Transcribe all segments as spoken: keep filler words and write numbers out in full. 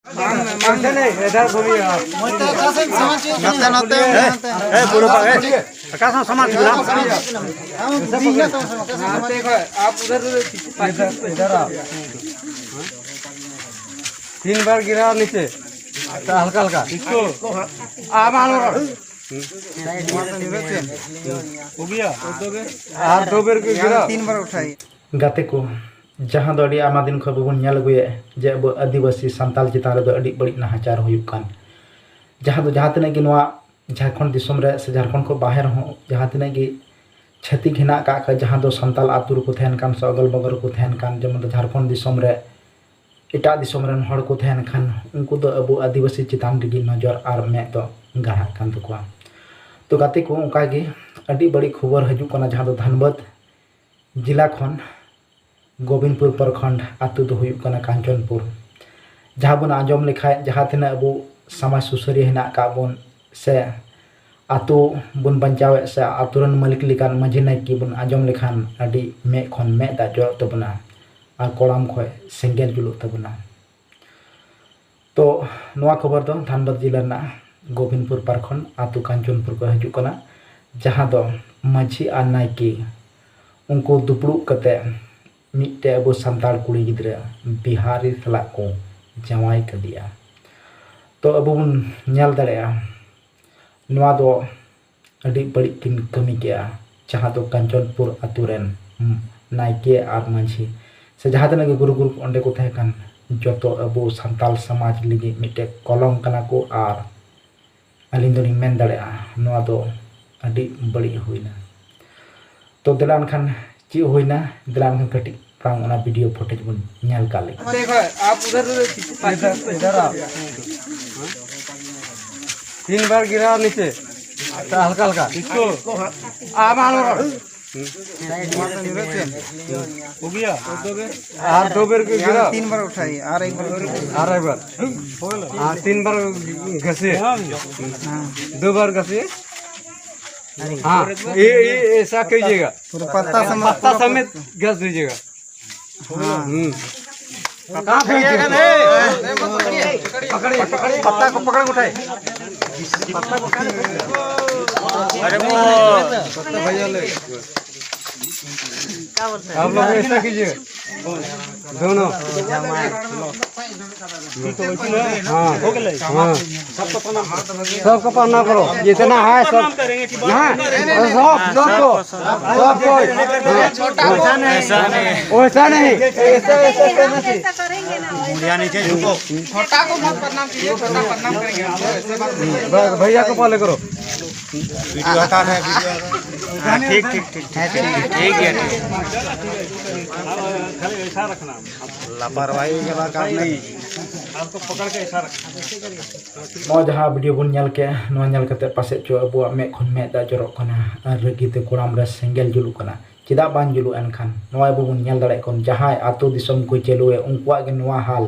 इधर घूमिए आप। नोते, नोते, नोते। ए, पूरा पा-, ए, का सामान, सामान, सामान। आप उधर, इधर, इधर आओ। तीन बार गिरा नीचे। अच्छा, हल्का, हल्का। इसको। आ, मान लो। हो गया? ᱟᱨ ᱫᱩ ᱵᱮᱨ ᱜᱮ ᱜᱤᱨᱟᱹ᱾ ᱛᱤᱱ ᱵᱟᱨ ᱩᱴᱷᱟᱭ᱾ ᱜᱟᱛᱮ ᱠᱚ, ᱡᱟᱦᱟᱸ ᱫᱚ ᱟᱹᱰᱤ ᱟᱭᱢᱟ ᱫᱤᱱ ᱠᱷᱚᱱ ᱵᱚᱱ ᱧᱮᱞ ᱟᱹᱜᱩᱭᱮᱫ ᱡᱮ ᱟᱵᱚ ᱟᱹᱫᱤᱵᱟᱹᱥᱤ ᱥᱟᱱᱛᱟᱞ ᱪᱮᱛᱟᱱ ᱨᱮᱫᱚ ᱟᱹᱰᱤ ᱵᱟᱹᱲᱤᱡ ᱱᱟᱦᱟᱪᱟᱨ ᱦᱩᱭᱩᱜ ᱠᱟᱱ, ᱡᱟᱦᱟᱸ ᱫᱚ ᱡᱟᱦᱟᱸ ᱛᱤᱱᱟᱹᱜ ᱜᱮ ᱱᱚᱣᱟ ᱡᱷᱟᱲᱠᱷᱚᱸᱰ ᱫᱤᱥᱚᱢ ᱨᱮ ᱥᱮ ᱡᱷᱟᱲᱠᱷᱚᱸᱰ ᱠᱷᱚᱱ ᱵᱟᱦᱮᱨ ᱦᱚᱸ ᱡᱟᱦᱟᱸ ᱛᱤᱱᱟᱹᱜ ᱜᱮ ᱪᱷᱟᱹᱛᱤᱠ ᱦᱮᱱᱟᱜ ᱟᱠᱟᱫ ᱠᱚᱣᱟ, ᱡᱟᱦᱟᱸ ᱫᱚ ᱥᱟᱱᱛᱟᱞ ᱟᱹᱛᱩ ᱨᱮᱠᱚ ᱛᱟᱦᱮᱱ ᱠᱟᱱ ᱥᱮ ᱚᱜᱚᱞ ᱵᱚᱜᱚᱞ ᱨᱮᱠᱚ ᱛᱟᱦᱮᱱ ᱠᱟᱱ, ᱡᱮᱢᱚᱱ ᱫᱚ ᱡᱷᱟᱲᱠᱷᱚᱸᱰ ᱫᱤᱥᱚᱢ ᱨᱮ ᱮᱴᱟᱜ ᱫᱤᱥᱚᱢ ᱨᱮᱱ ᱦᱚᱲ ᱠᱚ ᱛᱟᱦᱮᱱ ᱠᱷᱟᱱ, ᱩᱱᱠᱩ ᱫᱚ ᱟᱵᱚ ᱟᱹᱫᱤᱵᱟᱹᱥᱤ ᱪᱮᱛᱟᱱ ᱨᱮᱜᱮ ᱱᱚᱡᱚᱨ ᱟᱨ ᱢᱮᱫ ᱫᱚ ᱜᱟᱲᱦᱟᱜ ᱠᱟᱱ ᱛᱟᱠᱚᱣᱟ᱾ ᱛᱚ ᱜᱟᱛᱮ ᱠᱚ, ᱚᱱᱠᱟ ᱜᱮ ᱟᱹᱰᱤ ᱵᱟᱹᱲᱤᱡ ᱠᱷᱚᱵᱚᱨ ᱦᱤᱡᱩᱜ ᱠᱟᱱᱟ, ᱡᱟᱦᱟᱸ ᱫᱚ ᱫᱷᱟᱱᱵᱟᱫᱽ ᱡᱮᱞᱟ ᱠᱷᱚᱱ ᱜᱳᱵᱤᱱᱫᱯᱩᱨ ᱯᱨᱚᱠᱷᱚᱸᱰ ᱟᱹᱛᱩ ᱫᱚ ᱦᱩᱭᱩᱜ ᱠᱟᱱᱟ ᱠᱟᱧᱪᱚᱱᱯᱩᱨ᱾ ᱡᱟᱦᱟᱸ ᱵᱚᱱ ᱟᱸᱡᱚᱢ ᱞᱮᱠᱷᱟᱡ, ᱡᱟᱦᱟᱸ ᱛᱤᱱᱟᱹᱜ ᱟᱵᱚ ᱥᱚᱢᱟᱡᱽ ᱥᱩᱥᱟᱹᱨᱤᱭᱟᱹ ᱦᱮᱱᱟᱜ ᱟᱠᱟᱫ ᱵᱚᱱ ᱥᱮ ᱟᱹᱛᱩ ᱵᱚᱱ ᱵᱟᱧᱪᱟᱣᱮᱫ ᱥᱮ ᱟᱹᱛᱩ ᱨᱮᱱ ᱢᱟᱹᱞᱤᱠ ᱞᱮᱠᱟᱱ ᱢᱟᱹᱡᱷᱤ ᱱᱟᱭᱠᱮ ᱵᱚᱱ ᱟᱸᱡᱚᱢ ᱞᱮᱠᱷᱟᱱ, ᱟᱹᱰᱤ ᱢᱮᱫ ᱠᱷᱚᱱ ᱢᱮᱫ ᱫᱟᱜ ᱡᱚᱨᱚᱜ ᱛᱟᱵᱚᱱᱟ ᱟᱨ ᱠᱚᱲᱟᱢ ᱠᱷᱚᱱ ᱥᱮᱸᱜᱮᱞ ᱡᱩᱞᱩᱜ ᱛᱟᱵᱚᱱᱟ᱾ ᱛᱚ ᱱᱚᱣᱟ ᱠᱷᱚᱵᱚᱨ ᱫᱚ ᱫᱷᱟᱱᱵᱟᱫᱽ ᱡᱮᱞᱟ ᱨᱮᱱᱟᱜ ᱜᱳᱵᱤᱱᱫᱯᱩᱨ ᱯᱨᱚᱠᱷᱚᱸᱰ ᱟᱹᱛᱩ ᱠᱟᱧᱪᱚᱱᱯᱩᱨ ᱠᱷᱚᱱ ᱦᱤᱡᱩᱜ ᱠᱟᱱᱟ, ᱡᱟᱦᱟᱸ ᱫᱚ ᱢᱟᱹᱡᱷᱤ ᱟᱨ ᱱᱟᱭᱠᱮ ᱩᱱᱠᱩ ᱫᱩᱯᱲᱩᱵ ᱠᱟᱛᱮ ᱢᱤᱫᱴᱮᱡ ᱟᱵᱚ ᱥᱟᱱᱛᱟᱲ ᱠᱩᱲᱤ ᱜᱤᱫᱽᱨᱟᱹ ᱵᱤᱦᱟᱨᱤ ᱥᱟᱞᱟᱜ ᱠᱚ ᱡᱟᱶᱟᱭ ᱠᱮᱫᱮᱭᱟ᱾ ᱛᱚ ᱟᱵᱚ ᱵᱚᱱ ᱧᱮᱞ ᱫᱟᱲᱮᱭᱟᱜᱼᱟ, ᱱᱚᱣᱟ ᱫᱚ ᱟᱹᱰᱤ ᱵᱟᱹᱲᱤᱡ ᱠᱤᱱ ᱠᱟᱹᱢᱤ ᱠᱮᱜᱼᱟ, ᱡᱟᱦᱟᱸ ᱫᱚ ᱠᱟᱧᱪᱚᱱᱯᱩᱨ ᱟᱹᱛᱩ ᱨᱮᱱ ᱱᱟᱭᱠᱮ ᱟᱨ ᱢᱟᱹᱡᱷᱤ ᱥᱮ ᱡᱟᱦᱟᱸ ᱛᱤᱱᱟᱹᱜ ᱜᱮ ᱜᱩᱨᱩ ᱜᱩᱨᱩ ᱚᱸᱰᱮ ᱠᱚ ᱛᱟᱦᱮᱸ ᱠᱟᱱ, ᱡᱚᱛᱚ ᱟᱵᱚ ᱥᱟᱱᱛᱟᱞ ᱥᱚᱢᱟᱡᱽ ᱞᱟᱹᱜᱤᱫ ᱢᱤᱫᱴᱮᱡ ᱠᱚᱞᱚᱝ ᱠᱟᱱᱟ ᱠᱚ᱾ ᱟᱨ ᱟᱹᱞᱤᱧ ᱫᱚᱞᱤᱧ ᱢᱮᱱ ᱫᱟᱲᱮᱭᱟᱜᱼᱟ, ᱱᱚᱣᱟ ᱫᱚ ᱟᱹᱰᱤ ᱵᱟᱹᱲᱤᱡ ᱦᱩᱭᱱᱟ᱾ ᱛᱚ ᱫᱮᱞᱟ ᱮᱱᱠᱷᱟᱱ ᱪᱮᱫ ᱦᱩᱭᱱᱟ, ᱫᱮᱞᱟ ᱮᱱᱠᱷᱟᱱ ᱠᱟᱹᱴᱤᱡ ᱯᱟᱝ ᱚᱱᱟ video footage ᱵᱚᱱ ᱧᱮᱞ ᱠᱟᱜ ᱞᱮᱜᱮ᱾ देखो, आप उधर इधर, इधर आओ। तीन बार गिरा नीचे। अच्छा, हल्का, हल्का। इसको। आ, मान लो। हो गया। और दो बेर के गिरा। तीन बार उठाई, और एक बार उठाई। और एक बार। हाँ, तीन बार घसे। हाँ। दो बार घसे। हाँ, ये, ये ऐसा कीजिएगा। पूरा पत्ता समेत। पत्ता समेत घस दीजिएगा। हाँ। हम्म। पत्ता को पकड़ उठाए। अरे वो आप लोग ऐसा कीजिए, दोनों। हाँ, हाँ। सबको पढ़ना करो, जितना है सब। हाँ, सब, सबको, सबको। हाँ। वैसा नहीं। वैसा नहीं। ऐसा, ऐसा, ऐसा नहीं। मुड़िया नीचे झुको। छोटा को मत बदनाम कीजिए, छोटा बदनाम करेंगे आपको, ऐसे बात नहीं। भैया को पहले करो। वीडियो हटा रहे, वीडियो हटा रहे। हाँ, ठीक, ठीक, ठीक, ठीक, ठीक, ठीक है, ठीक। लापरवाही वाला काम नहीं। ᱱᱚᱣᱟ ᱡᱟᱦᱟᱸ ᱵᱷᱤᱰᱤᱭᱳ ᱵᱚᱱ ᱧᱮᱞ ᱠᱮᱫ, ᱱᱚᱣᱟ ᱧᱮᱞ ᱠᱟᱛᱮ ᱯᱟᱥᱮᱡ ᱪᱚ ᱟᱵᱚᱣᱟᱜ ᱢᱮᱫ ᱠᱷᱚᱱ ᱢᱮᱫ ᱫᱟᱜ ᱡᱚᱨᱚᱜ ᱠᱟᱱᱟ ᱟᱨ ᱨᱟᱹᱜᱤ ᱛᱮ ᱠᱚᱲᱟᱢ ᱨᱮ ᱥᱮᱸᱜᱮᱞ ᱡᱩᱞᱩᱜ ᱠᱟᱱᱟ᱾ ᱪᱮᱫᱟᱜ ᱵᱟᱝ ᱡᱩᱞᱩᱜᱼᱟ? ᱮᱱᱠᱷᱟᱱ ᱱᱚᱣᱟ ᱟᱵᱚ ᱵᱚᱱ ᱧᱮᱞ ᱫᱟᱲᱮᱭᱟᱜ ᱠᱟᱱ ᱡᱟᱦᱟᱸᱭ ᱟᱛᱳ ᱫᱤᱥᱚᱢ ᱠᱚ ᱪᱟᱹᱞᱩᱭᱟ, ᱩᱱᱠᱩᱣᱟᱜ ᱜᱮ ᱱᱚᱣᱟ ᱦᱟᱞ᱾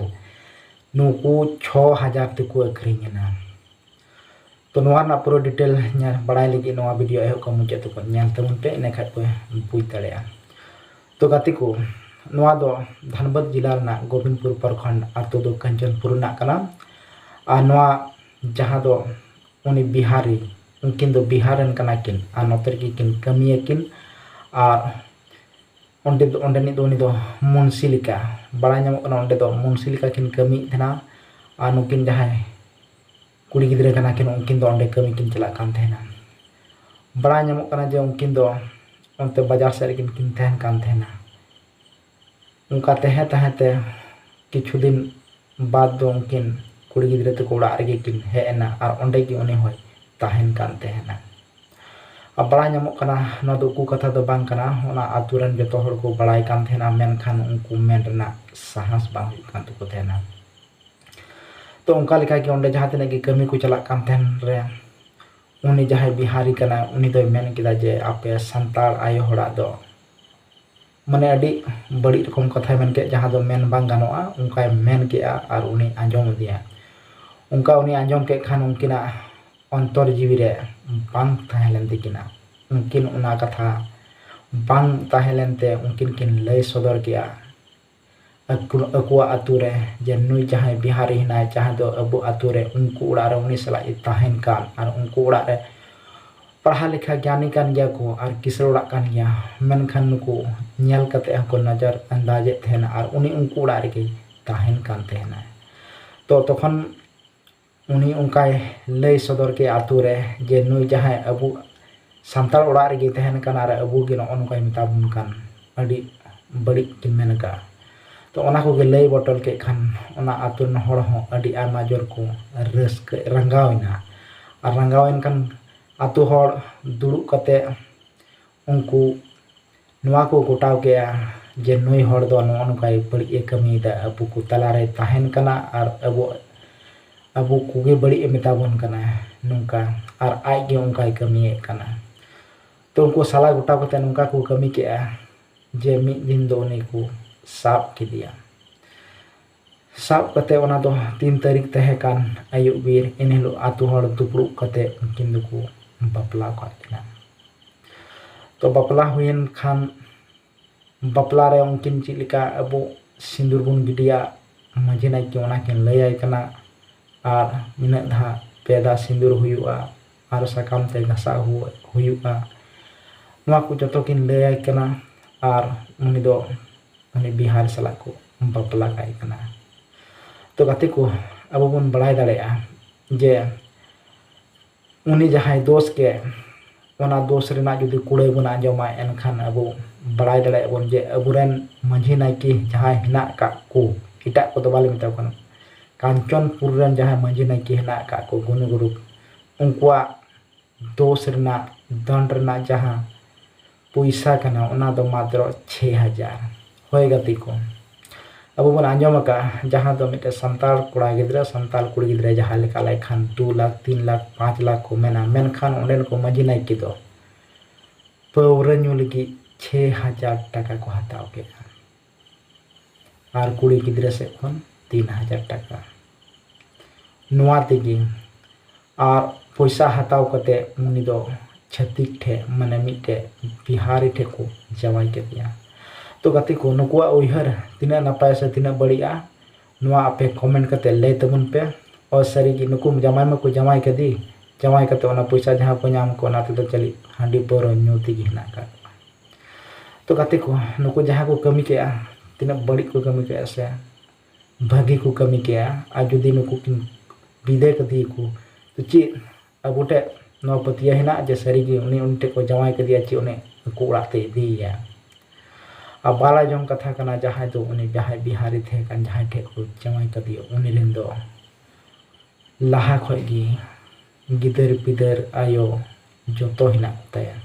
ᱱᱩᱠᱩ ᱪᱷᱚ ᱦᱟᱡᱟᱨ ᱛᱮᱠᱚ ᱟᱹᱠᱷᱨᱤᱧ ᱮᱱᱟ᱾ ᱛᱚ ᱱᱚᱣᱟ ᱨᱮᱱᱟᱜ ᱯᱩᱨᱟᱹ ᱰᱤᱴᱮᱞ ᱧᱮᱞ ᱵᱟᱲᱟᱭ ᱞᱟᱹᱜᱤᱫ ᱱᱚᱣᱟ ᱵᱷᱤᱰᱤᱭᱳ ᱮᱦᱚᱵ ᱠᱷᱚᱱ ᱢᱩᱪᱟᱹᱫ ᱛᱮᱠᱚ ᱧᱮᱞ ᱛᱟᱵᱚᱱ ᱯᱮ, ᱤᱱᱟᱹ ᱠᱷᱟᱡ ᱯᱮ ᱵᱩᱡᱽ ᱫᱟᱲᱮᱭᱟᱜᱼᱟ᱾ ᱛᱚ ᱜᱟᱛᱮ ᱠᱚ, ᱱᱚᱣᱟ ᱫᱚ ᱫᱷᱟᱱᱵᱟᱫᱽ ᱡᱮᱞᱟ ᱨᱮᱱᱟᱜ ᱜᱳᱵᱤᱱᱫᱯᱩᱨ ᱯᱨᱚᱠᱷᱚᱸᱰ, ᱟᱛᱳ ᱫᱚ ᱠᱟᱧᱪᱚᱱᱯᱩᱨ ᱨᱮᱱᱟᱜ ᱠᱟᱱᱟ᱾ ᱟᱨ ᱱᱚᱣᱟ ᱡᱟᱦᱟᱸ ᱫᱚ ᱩᱱᱤ ᱵᱤᱦᱟᱨᱤ, ᱩᱱᱠᱤᱱ ᱫᱚ ᱵᱤᱦᱟᱨ ᱨᱮᱱ ᱠᱟᱱᱟ ᱠᱤᱱ ᱟᱨ ᱱᱚᱛᱮ ᱨᱮᱜᱮ ᱠᱤᱱ ᱠᱟᱹᱢᱤᱭᱟᱠᱤᱱ᱾ ᱟᱨ ᱚᱸᱰᱮ ᱫᱚ, ᱚᱸᱰᱮᱱᱤᱡ ᱫᱚ ᱩᱱᱤ ᱫᱚ ᱢᱩᱱᱥᱤ ᱞᱮᱠᱟ ᱵᱟᱲᱟᱭ ᱧᱟᱢᱚᱜ ᱠᱟᱱᱟ, ᱚᱸᱰᱮ ᱫᱚ ᱢᱩᱱᱥᱤ ᱞᱮᱠᱟ ᱠᱤᱱ ᱠᱟᱹᱢᱤᱭᱮᱫ ᱛᱟᱦᱮᱱᱟ᱾ ᱟᱨ ᱱᱩᱠᱤᱱ ᱡᱟᱦᱟᱸᱭ ᱠᱩᱲᱤ ᱜᱤᱫᱽᱨᱟᱹ ᱠᱟᱱᱟ ᱠᱤᱱ, ᱩᱱᱠᱤᱱ ᱫᱚ ᱚᱸᱰᱮ ᱠᱟᱹᱢᱤ ᱠᱤᱱ ᱪᱟᱞᱟᱜ ᱠᱟᱱ ᱛᱟᱦᱮᱱᱟ᱾ ᱵᱟᱲᱟᱭ ᱧᱟᱢᱚᱜ ᱠᱟᱱᱟ ᱡᱮ ᱩᱱᱠᱤᱱ ᱫᱚ ᱚᱱᱛᱮ ᱵᱟᱡᱟᱨ ᱥᱮᱫ ᱨᱮᱠᱤᱱ ᱠᱤᱱ ᱛᱟᱦᱮᱱ ᱠᱟᱱ ᱛᱟᱦᱮᱱᱟ᱾ ᱚᱱᱠᱟ ᱛᱟᱦᱮᱸ ᱛᱟᱦᱮᱸ ᱛᱮ ᱠᱤᱪᱷᱩ ᱫᱤᱱ ᱵᱟᱫᱽ ᱫᱚ ᱩᱱᱠᱤᱱ ᱠᱩᱲᱤ ᱜᱤᱫᱽᱨᱟᱹ ᱛᱟᱠᱚ ᱚᱲᱟᱜ ᱨᱮᱜᱮ ᱠᱤᱱ ᱦᱮᱡ ᱮᱱᱟ ᱟᱨ ᱚᱸᱰᱮ ᱜᱮ ᱩᱱᱤ ᱦᱚᱸᱭ ᱛᱟᱦᱮᱱ ᱠᱟᱱ ᱛᱟᱦᱮᱱᱟ᱾ ᱟᱨ ᱵᱟᱲᱟᱭ ᱧᱟᱢᱚᱜ ᱠᱟᱱᱟ, ᱱᱚᱣᱟ ᱫᱚ ᱩᱠᱩ ᱠᱟᱛᱷᱟ ᱫᱚ ᱵᱟᱝ ᱠᱟᱱᱟ, ᱚᱱᱟ ᱟᱛᱳ ᱨᱮᱱ ᱡᱚᱛᱚ ᱦᱚᱲ ᱠᱚ ᱵᱟᱲᱟᱭ ᱠᱟᱱ ᱛᱟᱦᱮᱱᱟ, ᱢᱮᱱᱠᱷᱟᱱ ᱩᱱᱠᱩ ᱢᱮᱱ ᱨᱮᱱᱟᱜ ᱥᱟᱦᱟᱥ ᱵᱟᱝ ᱦᱩᱭᱩᱜ ᱠᱟᱱ ᱛᱟᱠᱚ ᱛᱟᱦᱮᱱᱟ᱾ ᱛᱚ ᱚᱱᱠᱟ ᱞᱮᱠᱟ ᱜᱮ ᱚᱸᱰᱮ ᱡᱟᱦᱟᱸ ᱛᱤᱱᱟᱹᱜ ᱜᱮ ᱠᱟᱹᱢᱤ ᱠᱚ ᱪᱟᱞᱟᱜ ᱠᱟᱱ ᱛᱟᱦᱮᱱ ᱨᱮ, ᱩᱱᱤ ᱡᱟᱦᱟᱸᱭ ᱵᱤᱦᱟᱨᱤ ᱠᱟᱱᱟᱭ, ᱩᱱᱤ ᱫᱚᱭ ᱢᱮᱱ ᱠᱮᱫᱟ ᱡᱮ ᱟᱯᱮ ᱥᱟᱱᱛᱟᱲ ᱟᱭᱳ ᱦᱚᱲᱟᱜ ᱫᱚ ᱢᱟᱱᱮ ᱟᱹᱰᱤ ᱵᱟᱹᱲᱤᱡ ᱨᱚᱠᱚᱢ ᱠᱟᱛᱷᱟᱭ ᱢᱮᱱ ᱠᱮᱫ, ᱡᱟᱦᱟᱸ ᱫᱚ ᱢᱮᱱ ᱵᱟᱝ ᱜᱟᱱᱚᱜᱼᱟ, ᱚᱱᱠᱟᱭ ᱢᱮᱱ ᱠᱮᱫᱼᱟ ᱟᱨ ᱩᱱᱤ ᱟᱸᱡᱚᱢ ᱟᱫᱮᱭᱟ᱾ ᱚᱱᱠᱟ ᱩᱱᱤ ᱟᱸᱡᱚᱢ ᱠᱮᱫ ᱠᱷᱟᱱ ᱩᱱᱠᱤᱱᱟᱜ ᱚᱱᱛᱚᱨ ᱡᱤᱣᱤ ᱨᱮ ᱵᱟᱝ ᱛᱟᱦᱮᱸ ᱞᱮᱱ ᱛᱟᱹᱠᱤᱱᱟ᱾ ᱩᱱᱠᱤᱱ ᱚᱱᱟ ᱠᱟᱛᱷᱟ ᱵᱟᱝ ᱛᱟᱦᱮᱸ ᱞᱮᱱᱛᱮ ᱩᱱᱠᱤᱱ ᱠᱤᱱ ᱞᱟᱹᱭ ᱥᱚᱫᱚᱨ ᱠᱮᱫᱼᱟ᱾ ᱟᱠᱚ-, ᱟᱠᱚᱣᱟᱜ ᱟᱛᱳ ᱨᱮ, ᱡᱮ ᱱᱩᱭ ᱡᱟᱦᱟᱸᱭ ᱵᱤᱦᱟᱨᱤ ᱦᱮᱱᱟᱭ, ᱡᱟᱦᱟᱸ ᱫᱚ ᱟᱵᱚ ᱟᱛᱳ ᱨᱮ ᱩᱱᱠᱩ ᱚᱲᱟᱜ ᱨᱮ ᱩᱱᱤ ᱥᱟᱞᱟᱜ ᱮ ᱛᱟᱦᱮᱱ ᱠᱟᱱ, ᱟᱨ ᱩᱱᱠᱩ ᱚᱲᱟᱜ ᱨᱮ ᱯᱟᱲᱦᱟᱣ ᱞᱮᱠᱷᱟ ᱜᱮᱭᱟᱱᱤ ᱠᱟᱱ ᱜᱮᱭᱟ ᱠᱚ ᱟᱨ ᱠᱤᱥᱟᱹᱬ ᱚᱲᱟᱜ ᱠᱟᱱ ᱜᱮᱭᱟ, ᱢᱮᱱᱠᱷᱟᱱ ᱱᱩᱠᱩ ᱧᱮᱞ ᱠᱟᱛᱮ ᱦᱚᱸᱠᱚ ᱱᱚᱡᱚᱨ ᱟᱱᱫᱟᱡᱮᱫ ᱛᱟᱦᱮᱱᱟ ᱟᱨ ᱩᱱᱤ ᱩᱱᱠᱩ ᱚᱲᱟᱜ ᱨᱮᱜᱮᱭ ᱛᱟᱦᱮᱱ ᱠᱟᱱ ᱛᱟᱦᱮᱱᱟ᱾ ᱛᱚ ᱛᱚᱠᱷᱚᱱ ᱩᱱᱤ ᱚᱱᱠᱟᱭ ᱞᱟᱹᱭ ᱥᱚᱫᱚᱨ ᱠᱮᱫᱼᱟ ᱟᱛᱳ ᱨᱮ, ᱡᱮ ᱱᱩᱭ ᱡᱟᱦᱟᱸᱭ ᱟᱵᱚ ᱥᱟᱱᱛᱟᱲ ᱚᱲᱟᱜ ᱨᱮᱜᱮ ᱛᱟᱦᱮᱱ ᱠᱟᱱᱟ ᱟᱨ ᱟᱵᱚ ᱜᱮ ᱱᱚᱜᱼᱚ ᱱᱚᱝᱠᱟᱭ ᱢᱮᱛᱟ ᱵᱚᱱ ᱠᱟᱱ, ᱟᱹᱰᱤ ᱵᱟᱹᱲᱤᱡ ᱠᱤᱱ ᱢᱮᱱ ᱟᱠᱟᱫᱼᱟ᱾ ᱛᱚ ᱚᱱᱟ ᱠᱚᱜᱮ ᱞᱟᱹᱭ ᱵᱚᱴᱚᱞ ᱠᱮᱫ ᱠᱷᱟᱱ ᱚᱱᱟ ᱟᱛᱳ ᱨᱮᱱ ᱦᱚᱲ ᱦᱚᱸ ᱟᱹᱰᱤ ᱟᱭᱢᱟ ᱡᱳᱨ ᱠᱚ ᱨᱟᱹᱥᱠᱟᱹ, ᱨᱟᱸᱜᱟᱣ ᱮᱱᱟ᱾ ᱟᱨ ᱨᱟᱸᱜᱟᱣ ᱮᱱ ᱠᱷᱟᱱ ᱟᱛᱳ ᱦᱚᱲ ᱫᱩᱲᱩᱵ ᱠᱟᱛᱮ ᱩᱱᱠᱩ ᱱᱚᱣᱟ ᱠᱚ ᱜᱚᱴᱟᱣ ᱠᱮᱫᱼᱟ ᱡᱮ ᱱᱩᱭ ᱦᱚᱲ ᱫᱚ ᱱᱚᱜᱼᱚ ᱱᱚᱝᱠᱟᱭ ᱵᱟᱹᱲᱤᱡ ᱮ ᱠᱟᱹᱢᱤᱭᱮᱫᱟ, ᱟᱵᱚ ᱠᱚ ᱛᱟᱞᱟᱨᱮᱭ ᱛᱟᱦᱮᱱ ᱠᱟᱱᱟ ᱟᱨ ᱟᱵᱚ, ᱟᱵᱚ ᱠᱚᱜᱮ ᱵᱟᱹᱲᱤᱡ ᱮ ᱢᱮᱛᱟ ᱵᱚᱱ ᱠᱟᱱᱟ ᱱᱚᱝᱠᱟ, ᱟᱨ ᱟᱡ ᱜᱮ ᱚᱱᱠᱟᱭ ᱠᱟᱹᱢᱤᱭᱮᱫ ᱠᱟᱱᱟ᱾ ᱛᱚ ᱩᱱᱠᱩ ᱥᱟᱞᱟ ᱜᱚᱴᱟ ᱠᱟᱛᱮ ᱱᱚᱝᱠᱟ ᱠᱚ ᱠᱟᱹᱢᱤ ᱠᱮᱫᱼᱟ ᱡᱮ ᱢᱤᱫ ᱫᱤᱱ ᱫᱚ ᱩᱱᱤ ᱠᱚ ᱥᱟᱵ ᱠᱮᱫᱮᱭᱟ᱾ ᱥᱟᱵ ᱠᱟᱛᱮ ᱚᱱᱟ ᱫᱚ ᱛᱤᱱ ᱛᱟᱹᱨᱤᱠᱷ ᱛᱟᱦᱮᱸ ᱠᱟᱱ ᱟᱹᱭᱩᱵ ᱵᱮᱨ, ᱮᱱ ᱦᱤᱞᱳᱜ ᱟᱛᱳ ᱦᱚᱲ ᱫᱩᱯᱲᱩᱵ ᱠᱟᱛᱮ ᱩᱱᱠᱤᱱ ᱫᱚᱠᱚ ᱵᱟᱯᱞᱟ ᱟᱠᱟᱫ ᱠᱤᱱᱟ᱾ ᱛᱚ ᱵᱟᱯᱞᱟ ᱦᱩᱭᱮᱱ ᱠᱷᱟᱱ ᱵᱟᱯᱞᱟ ᱨᱮ ᱩᱱᱠᱤᱱ ᱪᱮᱫ ᱞᱮᱠᱟ ᱟᱵᱚ ᱥᱤᱸᱫᱩᱨ ᱵᱚᱱ ᱜᱤᱰᱤᱭᱟ, ᱢᱟᱺᱡᱷᱤ ᱱᱟᱭᱠᱮ ᱚᱱᱟ ᱠᱤᱱ ᱞᱟᱹᱭᱟᱭ ᱠᱟᱱᱟ᱾ ᱟᱨ ᱱᱤᱱᱟᱹᱜ ᱫᱷᱟᱣ ᱯᱮ ᱫᱷᱟᱣ ᱥᱤᱸᱫᱩᱨ ᱦᱩᱭᱩᱜᱼᱟ, ᱟᱨ ᱥᱟᱠᱟᱢ ᱛᱮ ᱜᱷᱟᱥᱟᱣ ᱦᱩ-, ᱦᱩᱭᱩᱜᱼᱟ, ᱱᱚᱣᱟ ᱠᱚ ᱡᱚᱛᱚ ᱠᱤᱱ ᱞᱟᱹᱭᱟᱭ ᱠᱟᱱᱟ᱾ ᱟᱨ ᱩᱱᱤ ᱫᱚ ᱩᱱᱤ ᱵᱤᱦᱟᱨ ᱥᱟᱞᱟᱜ ᱠᱚ ᱵᱟᱯᱞᱟ ᱠᱟᱭ ᱠᱟᱱᱟ᱾ ᱛᱚ ᱜᱟᱛᱮ ᱠᱚ, ᱟᱵᱚ ᱵᱚᱱ ᱵᱟᱲᱟᱭ ᱫᱟᱲᱮᱭᱟᱜᱼᱟ ᱡᱮ ᱩᱱᱤ ᱡᱟᱦᱟᱸᱭ ᱫᱳᱥ ᱠᱮᱫ, ᱚᱱᱟ ᱫᱳᱥ ᱨᱮᱱᱟᱜ ᱡᱩᱫᱤ ᱠᱩᱲᱟᱹᱭ ᱵᱚᱱ ᱟᱸᱡᱚᱢᱟ, ᱮᱱᱠᱷᱟᱱ ᱟᱵᱚ ᱵᱟᱲᱟᱭ ᱫᱟᱲᱮᱭᱟᱜᱼᱟ ᱵᱚᱱ ᱡᱮ ᱟᱵᱚᱨᱮᱱ ᱢᱟᱺᱡᱷᱤ ᱱᱟᱭᱠᱮ ᱡᱟᱦᱟᱸᱭ ᱦᱮᱱᱟᱜ ᱟᱠᱟᱫ ᱠᱚ, ᱮᱴᱟᱜ ᱠᱚᱫᱚ ᱵᱟᱞᱮ ᱢᱮᱛᱟ ᱠᱚ ᱠᱟᱱᱟ, ᱠᱟᱧᱪᱚᱱᱯᱩᱨ ᱨᱮᱱ ᱡᱟᱦᱟᱸᱭ ᱢᱟᱺᱡᱷᱤ ᱱᱟᱭᱠᱮ ᱦᱮᱱᱟᱜ ᱟᱠᱟᱫ ᱠᱚ ᱜᱩᱱᱤ ᱜᱩᱨᱩᱯ, ᱩᱱᱠᱩᱣᱟᱜ ᱫᱳᱥ ᱨᱮᱱᱟᱜ, ᱫᱚᱱᱰ ᱨᱮᱱᱟᱜ ᱡᱟᱦᱟᱸ ᱯᱚᱭᱥᱟ ᱠᱟᱱᱟ, ᱚᱱᱟ ᱫᱚ ᱢᱟᱛᱨᱚ ᱪᱷᱮ ᱦᱟᱡᱟᱨ᱾ ᱦᱳᱭ ᱜᱟᱛᱮ ᱠᱚ, ᱟᱵᱚ ᱵᱚᱱ ᱟᱸᱡᱚᱢ ᱟᱠᱟᱫᱼᱟ, ᱡᱟᱦᱟᱸ ᱫᱚ ᱢᱤᱫᱴᱮᱱ ᱥᱟᱱᱛᱟᱲ ᱠᱚᱲᱟ ᱜᱤᱫᱽᱨᱟᱹ, ᱥᱟᱱᱛᱟᱲ ᱠᱩᱲᱤ ᱜᱤᱫᱽᱨᱟᱹ ᱡᱟᱦᱟᱸ ᱞᱮᱠᱟ ᱞᱮᱠᱷᱟᱱ ᱫᱩ ᱞᱟᱠᱷ, ᱛᱤᱱ ᱞᱟᱠᱷ, ᱯᱟᱸᱪ ᱞᱟᱠᱷ ᱠᱚ ᱢᱮᱱᱟ, ᱢᱮᱱᱠᱷᱟᱱ ᱚᱸᱰᱮᱱ ᱠᱚ ᱢᱟᱺᱡᱷᱤ ᱱᱟᱭᱠᱮ ᱫᱚ ᱯᱟᱹᱣᱨᱟᱹ ᱧᱩ ᱞᱟᱹᱜᱤᱫ ᱪᱷᱮ ᱦᱟᱡᱟᱨ ᱴᱟᱠᱟ ᱠᱚ ᱦᱟᱛᱟᱣ ᱠᱮᱫᱼᱟ, ᱟᱨ ᱠᱩᱲᱤ ᱜᱤᱫᱽᱨᱟᱹ ᱥᱮᱫ ᱠᱷᱚᱱ ᱛᱤᱱ ᱦᱟᱡᱟᱨ ᱴᱟᱠᱟ᱾ ᱱᱚᱣᱟ ᱛᱮᱜᱮ ᱟᱨ ᱯᱚᱭᱥᱟ ᱦᱟᱛᱟᱣ ᱠᱟᱛᱮ ᱩᱱᱤ ᱫᱚ ᱪᱷᱟᱹᱛᱤᱠ ᱴᱷᱮᱱ, ᱢᱟᱱᱮ ᱢᱤᱫᱴᱮᱡ ᱵᱤᱦᱟᱨᱤ ᱴᱷᱮᱱ ᱠᱚ ᱡᱟᱶᱟᱭ ᱠᱮᱫᱮᱭᱟ᱾ ᱛᱚ ᱜᱟᱛᱮ ᱠᱚ, ᱱᱩᱠᱩᱣᱟᱜ ᱩᱭᱦᱟᱹᱨ ᱛᱤᱱᱟᱹᱜ ᱱᱟᱯᱟᱭᱟ ᱥᱮ ᱛᱤᱱᱟᱹᱜ ᱵᱟᱹᱲᱤᱡᱼᱟ, ᱱᱚᱣᱟ ᱟᱯᱮ comment ᱠᱟᱛᱮ ᱞᱟᱹᱭ ᱛᱟᱵᱚᱱ ᱯᱮ᱾ ᱚ ᱥᱟᱹᱨᱤ ᱜᱮ, ᱱᱩᱠᱩ ᱡᱟᱶᱟᱭ ᱢᱟᱠᱚ ᱡᱟᱶᱟᱭ ᱠᱟᱫᱮ, ᱡᱟᱶᱟᱭ ᱠᱟᱛᱮ ᱚᱱᱟ ᱯᱚᱭᱥᱟ ᱡᱟᱦᱟᱸ ᱠᱚ ᱧᱟᱢ ᱠᱚ, ᱚᱱᱟ ᱛᱮᱫᱚ ᱪᱟᱹᱞᱤ ᱦᱟᱺᱰᱤ ᱯᱟᱹᱣᱨᱟᱹ ᱧᱩ ᱛᱮᱜᱮ ᱦᱮᱱᱟᱜ ᱟᱠᱟᱫ ᱠᱚᱣᱟ᱾ ᱛᱚ ᱜᱟᱛᱮ ᱠᱚ, ᱱᱩᱠᱩ ᱡᱟᱦᱟᱸ ᱠᱚ ᱠᱟᱹᱢᱤ ᱠᱮᱜᱼᱟ, ᱛᱤᱱᱟᱹᱜ ᱵᱟᱹᱲᱤᱡ ᱠᱚ ᱠᱟᱹᱢᱤ ᱠᱮᱜᱼᱟ ᱥᱮ ᱵᱷᱟᱹᱜᱤ ᱠᱚ ᱠᱟᱹᱢᱤ ᱠᱮᱜᱼᱟ, ᱟᱨ ᱡᱩᱫᱤ ᱱᱩᱠᱩ ᱠᱤᱱ ᱵᱤᱫᱟᱹᱭ ᱠᱟᱫᱮᱭᱟᱠᱚ, ᱛᱚ ᱪᱮᱫ ᱟᱵᱚ ᱴᱷᱮᱡ ᱱᱚᱣᱟ ᱯᱟᱹᱛᱭᱟᱹᱣ ᱦᱮᱱᱟᱜ ᱡᱮ ᱥᱟᱹᱨᱤᱜᱮ ᱩᱱᱤ ᱩᱱᱤ ᱴᱷᱮᱡ ᱠᱚ ᱡᱟᱶᱟᱭ ᱠᱟᱫᱮᱭᱟ ᱪᱮ ᱩᱱᱤ ᱟᱠᱚ ᱚᱲᱟᱜ ᱛᱮ ᱤᱫᱤᱭᱮᱭᱟ? ᱟᱨ ᱵᱟᱲᱟᱭ ᱡᱚᱝ ᱠᱟᱛᱷᱟ ᱠᱟᱱᱟ, ᱡᱟᱦᱟᱸᱭ ᱫᱚ ᱩᱱᱤ ᱡᱟᱦᱟᱸᱭ ᱵᱤᱦᱟᱨᱤ ᱛᱟᱦᱮᱸ ᱠᱟᱱ, ᱡᱟᱦᱟᱸᱭ ᱴᱷᱮᱡ ᱠᱚ ᱡᱟᱶᱟᱭ ᱠᱟᱫᱮᱭᱟ, ᱩᱱᱤ ᱨᱮᱱ ᱫᱚ ᱞᱟᱦᱟ ᱠᱷᱚᱡ ᱜᱮ ᱜᱤᱫᱟᱹᱨ ᱯᱤᱫᱟᱹᱨ ᱟᱭᱳ ᱡᱚᱛᱚ ᱦᱮᱱᱟᱜ ᱠᱚᱛᱟᱭᱟ᱾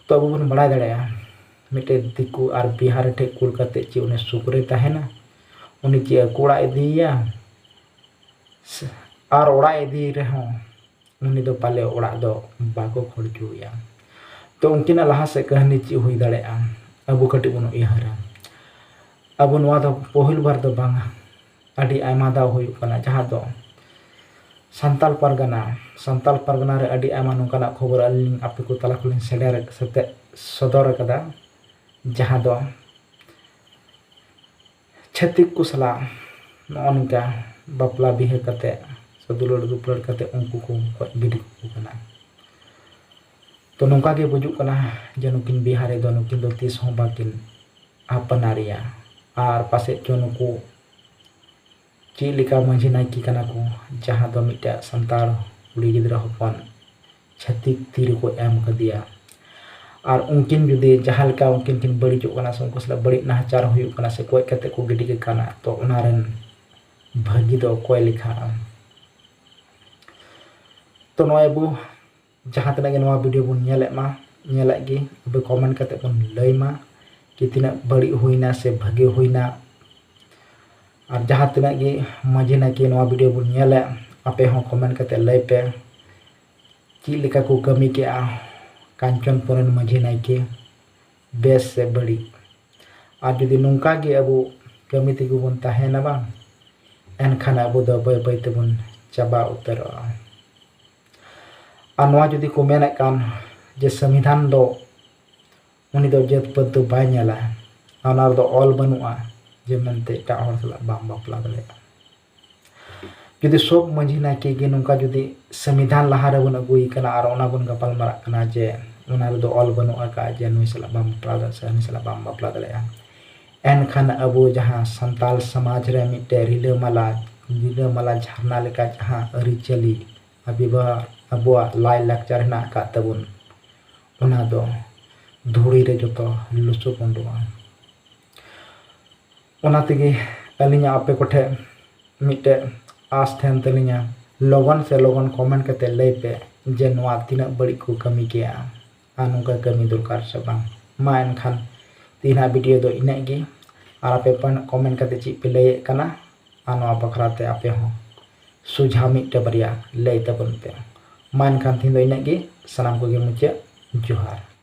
ᱛᱚ ᱟᱵᱚ ᱵᱚᱱ ᱵᱟᱲᱟᱭ ᱫᱟᱲᱮᱭᱟᱜᱼᱟ, ᱢᱤᱫᱴᱮᱡ ᱫᱤᱠᱩ ᱟᱨ ᱵᱤᱦᱟᱨᱤ ᱴᱷᱮᱡ ᱠᱩᱞ ᱠᱟᱛᱮ ᱪᱮᱫ ᱩᱱᱤ ᱥᱩᱠ ᱨᱮ ᱛᱟᱦᱮᱱᱟ? ᱩᱱᱤ ᱪᱮᱫ ᱟᱠᱚ ᱚᱲᱟᱜ ᱤᱫᱤᱭᱮᱭᱟ? ᱥᱮ ᱟᱨ ᱚᱲᱟᱜ ᱤᱫᱤ ᱨᱮᱦᱚᱸ ᱩᱱᱤ ᱫᱚ ᱯᱟᱞᱮ ᱚᱲᱟᱜ ᱫᱚ ᱵᱟᱠᱚ ᱠᱷᱚᱲ ᱦᱚᱪᱚᱣᱟᱭᱟ᱾ ᱛᱚ ᱩᱱᱠᱤᱱᱟᱜ ᱞᱟᱦᱟ ᱥᱮᱫ ᱠᱟᱹᱦᱱᱤ ᱪᱮᱫ ᱦᱩᱭ ᱫᱟᱲᱮᱭᱟᱜᱼᱟ, ᱟᱵᱚ ᱠᱟᱹᱴᱤᱡ ᱵᱚᱱ ᱩᱭᱦᱟᱹᱨᱟ᱾ ᱟᱵᱚ ᱱᱚᱣᱟ ᱫᱚ ᱯᱟᱹᱦᱤᱞ ᱵᱟᱨ ᱫᱚ ᱵᱟᱝᱟ, ᱟᱹᱰᱤ ᱟᱭᱢᱟ ᱫᱷᱟᱣ ᱦᱩᱭᱩᱜ ᱠᱟᱱᱟ, ᱡᱟᱦᱟᱸ ᱫᱚ ᱥᱟᱱᱛᱟᱞ ᱯᱟᱨᱜᱟᱱᱟ, ᱥᱟᱱᱛᱟᱞ ᱯᱟᱨᱜᱟᱱᱟ ᱨᱮ ᱟᱹᱰᱤ ᱟᱭᱢᱟ ᱱᱚᱝᱠᱟᱱᱟᱜ ᱠᱷᱚᱵᱚᱨ ᱟᱹᱞᱤᱧ ᱟᱯᱮ ᱠᱚ ᱛᱟᱞᱟ ᱠᱚᱞᱤᱧ ᱥᱮᱴᱮᱨ, ᱥᱮᱴᱮ-, ᱥᱚᱫᱚᱨ ᱟᱠᱟᱫᱟ, ᱡᱟᱦᱟᱸ ᱫᱚ ᱪᱷᱟᱹᱛᱤᱠ ᱠᱚ ᱥᱟᱞᱟᱜ ᱱᱚᱜᱼᱚ ᱱᱚᱝᱠᱟ ᱵᱟᱯᱞᱟ ᱵᱤᱦᱟᱹ ᱠᱟᱛᱮ ᱥᱮ ᱫᱩᱞᱟᱹᱲ ᱫᱩᱯᱞᱟᱹᱲ ᱠᱟᱛᱮ ᱩᱱᱠᱩ ᱠᱚ ᱜᱚᱡ ᱜᱤᱰᱤ ᱠᱟᱠᱚ ᱠᱟᱱᱟ᱾ ᱛᱚ ᱱᱚᱝᱠᱟ ᱜᱮ ᱵᱩᱡᱩᱜ ᱠᱟᱱᱟ ᱡᱮ ᱱᱩᱠᱤᱱ ᱵᱤᱦᱟᱨᱤ ᱫᱚ ᱱᱩᱠᱤᱱ ᱫᱚ ᱛᱤᱥ ᱦᱚᱸ ᱵᱟᱹᱠᱤᱱ ᱟᱯᱱᱟᱨᱮᱭᱟ᱾ ᱟᱨ ᱯᱟᱥᱮᱡ ᱪᱚ ᱱᱩᱠᱩ ᱪᱮᱫ ᱞᱮᱠᱟ ᱢᱟᱹᱡᱷᱤ ᱱᱟᱭᱠᱮ ᱠᱟᱱᱟ ᱠᱚ, ᱡᱟᱦᱟᱸ ᱫᱚ ᱢᱤᱫᱴᱟᱝ ᱥᱟᱱᱛᱟᱲ ᱠᱩᱲᱤ ᱜᱤᱫᱽᱨᱟᱹ ᱦᱚᱯᱚᱱ ᱪᱷᱟᱹᱛᱤᱠ ᱛᱤ ᱨᱮᱠᱚ ᱮᱢ ᱠᱟᱫᱮᱭᱟ᱾ ᱟᱨ ᱩᱱᱠᱤᱱ ᱡᱩᱫᱤ ᱡᱟᱦᱟᱸ ᱞᱮᱠᱟ ᱩᱱᱠᱤᱱ ᱠᱤᱱ ᱵᱟᱹᱲᱤᱡᱚᱜ ᱠᱟᱱᱟ ᱥᱮ ᱩᱱᱠᱩ ᱥᱟᱞᱟᱜ ᱵᱟᱹᱲᱤᱡ ᱱᱟᱦᱟᱪᱟᱨ ᱦᱩᱭᱩᱜ ᱠᱟᱱᱟ ᱥᱮ ᱜᱚᱡ ᱠᱟᱛᱮ ᱠᱚ ᱜᱤᱰᱤ ᱠᱟᱠᱚ ᱠᱟᱱᱟ, ᱛᱚ ᱚᱱᱟ ᱨᱮᱱ ᱵᱷᱟᱹᱜᱤ ᱫᱚ ᱚᱠᱚᱭ ᱞᱮᱠᱷᱟᱜᱼᱟ? ᱛᱚ ᱱᱚᱜᱼᱚᱭ ᱟᱵᱚ ᱡᱟᱦᱟᱸ ᱛᱤᱱᱟᱹᱜ ᱜᱮ ᱱᱚᱣᱟ video ᱵᱚᱱ ᱧᱮᱞᱮᱫ ᱢᱟ, ᱧᱮᱞᱮᱫ ᱜᱮ, ᱟᱵᱚ comment ᱠᱟᱛᱮ ᱵᱚᱱ ᱞᱟᱹᱭ ᱢᱟ ᱠᱤ ᱛᱤᱱᱟᱹᱜ ᱵᱟᱹᱲᱤᱡ ᱦᱩᱭᱱᱟ ᱥᱮ ᱵᱷᱟᱹᱜᱤ ᱦᱩᱭᱱᱟ᱾ ᱟᱨ ᱡᱟᱦᱟᱸ ᱛᱤᱱᱟᱹᱜ ᱜᱮ ᱢᱟᱹᱡᱷᱤ ᱱᱟᱭᱠᱮ ᱱᱚᱣᱟ video ᱵᱚᱱ ᱧᱮᱞᱮᱫ, ᱟᱯᱮ ᱦᱚᱸ comment ᱠᱟᱛᱮ ᱞᱟᱹᱭ ᱯᱮ ᱪᱮᱫ ᱞᱮᱠᱟ ᱠᱚ ᱠᱟᱹᱢᱤ ᱠᱮᱜᱼᱟ ᱠᱟᱧᱪᱚᱱᱯᱩᱨ ᱨᱮᱱ ᱢᱟᱹᱡᱷᱤ ᱱᱟᱭᱠᱮ, ᱵᱮᱥ ᱥᱮ ᱵᱟᱹᱲᱤᱡ᱾ ᱟᱨ ᱡᱩᱫᱤ ᱱᱚᱝᱠᱟ ᱜᱮ ᱟᱵᱚ ᱠᱟᱹᱢᱤ ᱛᱮᱜᱮ ᱵᱚᱱ ᱛᱟᱦᱮᱱᱟ ᱵᱟᱝ, ᱮᱱᱠᱷᱟᱱ ᱟᱵᱚ ᱫᱚ ᱵᱟᱹᱭ ᱵᱟᱹᱭ ᱛᱮᱵᱚᱱ ᱪᱟᱵᱟ ᱩᱛᱟᱹᱨᱚᱜᱼᱟ᱾ ᱟᱨ ᱱᱚᱣᱟ ᱡᱩᱫᱤ ᱠᱚ ᱢᱮᱱᱮᱫ ᱠᱟᱱ ᱡᱮ ᱥᱚᱝᱵᱤᱫᱷᱟᱱ ᱫᱚ ᱩᱱᱤ ᱫᱚ ᱡᱟᱹᱛ ᱯᱟᱹᱛ ᱫᱚ ᱵᱟᱭ ᱧᱮᱞᱟ᱾ ᱚᱱᱟ ᱨᱮᱫᱚ ᱚᱞ ᱵᱟᱹᱱᱩᱜᱼᱟ ᱡᱮ ᱢᱮᱱᱛᱮ ᱮᱴᱟᱜ ᱦᱚᱲ ᱥᱟᱞᱟᱜ ᱵᱟᱢ ᱵᱟᱯᱞᱟ ᱫᱟᱲᱮᱭᱟᱜᱼᱟ᱾ ᱡᱩᱫᱤ ᱥᱚᱵ ᱢᱟᱹᱡᱷᱤ ᱱᱟᱭᱠᱮ ᱜᱮ ᱱᱚᱝᱠᱟ ᱡᱩᱫᱤ ᱥᱚᱝᱵᱤᱫᱷᱟᱱ ᱞᱟᱦᱟ ᱨᱮᱵᱚᱱ ᱟᱹᱜᱩᱭ ᱠᱟᱱᱟ ᱟᱨ ᱚᱱᱟ ᱵᱚᱱ ᱜᱟᱯᱟᱞ ᱢᱟᱨᱟᱜ ᱠᱟᱱᱟ ᱡᱮ ᱚᱱᱟ ᱨᱮᱫᱚ ᱚᱞ ᱵᱟᱹᱱᱩᱜ ᱟᱠᱟᱫ ᱡᱮ ᱱᱩᱭ ᱥᱟᱞᱟᱜ ᱵᱟᱢ ᱵᱟᱯᱞᱟ ᱫᱟᱲᱮᱭᱟᱜᱼᱟ ᱥᱮ ᱦᱟᱹᱱᱤ ᱥᱟᱞᱟᱜ ᱵᱟᱢ ᱵᱟᱯᱞᱟ ᱫᱟᱲᱮᱭᱟᱜᱼᱟ, ᱮᱱᱠᱷᱟᱱ ᱟᱵᱚ ᱡᱟᱦᱟᱸ ᱥᱟᱱᱛᱟᱞ ᱥᱚᱢᱟᱡᱽ ᱨᱮ ᱢᱤᱫᱴᱮᱡ ᱨᱤᱞᱟᱹᱢᱟᱞᱟ, ᱨᱤᱞᱟᱹᱢᱟᱞᱟ ᱡᱷᱟᱨᱱᱟ ᱞᱮᱠᱟ ᱡᱟᱦᱟᱸ ᱟᱹᱨᱤᱪᱟᱹᱞᱤ ᱟᱵᱚᱣᱟᱜ, ᱟᱵᱚᱣᱟᱜ ᱞᱟᱭᱼᱞᱟᱠᱪᱟᱨ ᱦᱮᱱᱟᱜ ᱟᱠᱟᱫ ᱛᱟᱵᱚᱱ, ᱚᱱᱟ ᱫᱚ ᱫᱷᱩᱲᱤ ᱨᱮ ᱡᱚᱛᱚ ᱞᱩᱥᱩ ᱯᱩᱸᱰᱩᱜᱼᱟ᱾ ᱚᱱᱟ ᱛᱮᱜᱮ ᱟᱹᱞᱤᱧᱟᱜ ᱟᱯᱮ ᱠᱚᱴᱷᱮᱱ ᱢᱤᱫᱴᱮᱡ ᱟᱸᱥ ᱛᱟᱦᱮᱱ ᱛᱟᱹᱞᱤᱧᱟ, ᱞᱚᱜᱚᱱ ᱥᱮ ᱞᱚᱜᱚᱱ comment ᱠᱟᱛᱮ ᱞᱟᱹᱭ ᱯᱮ ᱡᱮ ᱱᱚᱣᱟ ᱛᱤᱱᱟᱹᱜ ᱵᱟᱹᱲᱤᱡ ᱠᱚ ᱠᱟᱹᱢᱤ ᱠᱮᱜᱼᱟ ᱟᱨ ᱱᱚᱝᱠᱟ ᱠᱟᱹᱢᱤ ᱫᱚᱨᱠᱟᱨ ᱥᱮ ᱵᱟᱝ᱾ ᱢᱟ ᱮᱱᱠᱷᱟᱱ ᱛᱮᱦᱮᱧᱟᱜ video ᱫᱚ ᱤᱱᱟᱹᱜ ᱜᱮ, ᱟᱨ ᱟᱯᱮ comment ᱠᱟᱛᱮ ᱪᱮᱫ ᱯᱮ ᱞᱟᱹᱭᱮᱫ ᱠᱟᱱᱟ ᱟᱨ ᱱᱚᱣᱟ ᱵᱟᱠᱷᱨᱟ ᱛᱮ ᱟᱯᱮ ᱦᱚᱸ ᱥᱩᱡᱷᱟᱣ ᱢᱤᱫᱴᱮᱡ ᱵᱟᱨᱭᱟ ᱞᱟᱹᱭ ᱛᱟᱵᱚᱱ ᱯᱮ᱾ ᱢᱟ ᱮᱱᱠᱷᱟᱱ ᱛᱮᱦᱮᱧ ᱫᱚ ᱤᱱᱟᱹᱜ ᱜᱮ, ᱥᱟᱱᱟᱢ ᱠᱚᱜᱮ ᱢᱩᱪᱟᱹᱫ ᱡᱚᱦᱟᱨ᱾